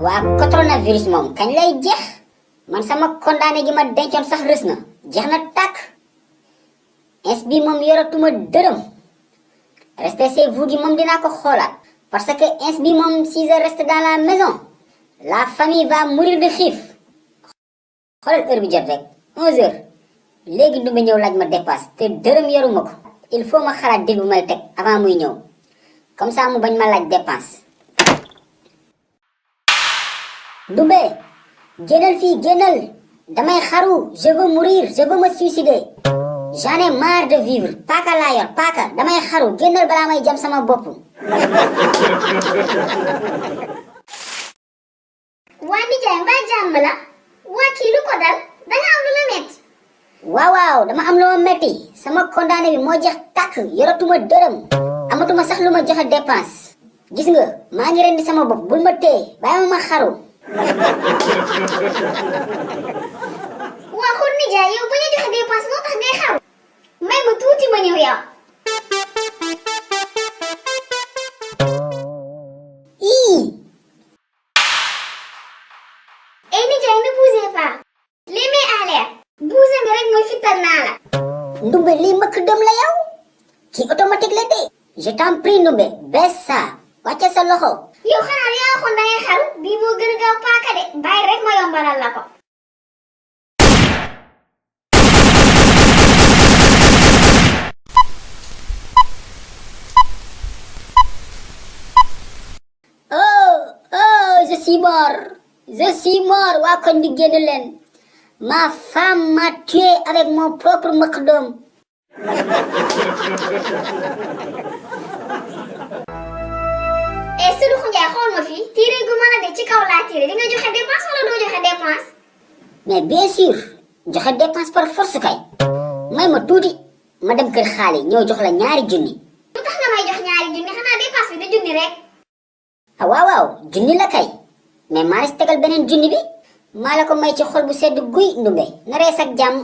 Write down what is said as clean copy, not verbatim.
waa coronavirus moom kañ lay jeex man sama condamné gi ma dencoon sax rës na jeex na tàkk ins bi moom yoratuma dërëm restez chez vous gi moom dinaa ko xoolaat parce que ins bi moom si je reste dans la maison la famille va mourir de xiif xoolal heure bi jot rek 11h léegi du ma ñëw laaj ma dépasse te dërëm yoruma ko il faut ma xalaat dil bu may teg avant muy ñëw comme ça mu bañ ma laaj dépense. Ndumbe génnal fii génnal damay xaru je veux mourir je veux me suicider j'en ai marre de vivre paaka laa yor paaka damay xaru génnal balaa may jam sama bopp. waa nijaay mbaa jàmm la waa kii lu ko dal danga am lu la metti waaw dama am lu ma metti sama condamné bi moo jeex tàkk yoratuma dërëm amatuma sax lu ma joxe dépense gis nga maa ngi rendi sama bopp bul ma téye bàyyi ma xaru. waa kon nijaay yow bu ñu joxe dépense moo tax ngay xaru may ma tuuti ma ñëw yow. nijaay ne bougez pas les mains en l'air bougez nga rek mooy fital naa la. Ndumbe lii mëkk dem la yow kii automatique la de je t'en prie Ndumbe baisse ça wàcce sa loxo. yow xanaa yaa waxoon da ngay xaru bii moo gën a gaaw paaka de bàyyi rek ma yombalal la ko. je suis mort waa koñ bi génn leen ma femme m'a tué avec mon propre mëkk doom. Sëriñ Njaay xool ma fii tiire gu mën a de ci kaw laa tiire di nga joxe dépense wala doo joxe dépense. mais bien sûr joxe dépense par force kay may ma tuuti ma dem kër xaali ñëw jox la ñaari junni. lu tax nga may jox ñaari junni xanaa dépense bi da junni rek. ah waaw junni la kay mais maa ngi tegal beneen junni bi maa la ko may ci xol bu sedd guy Ndumbe na rees ak jàmm.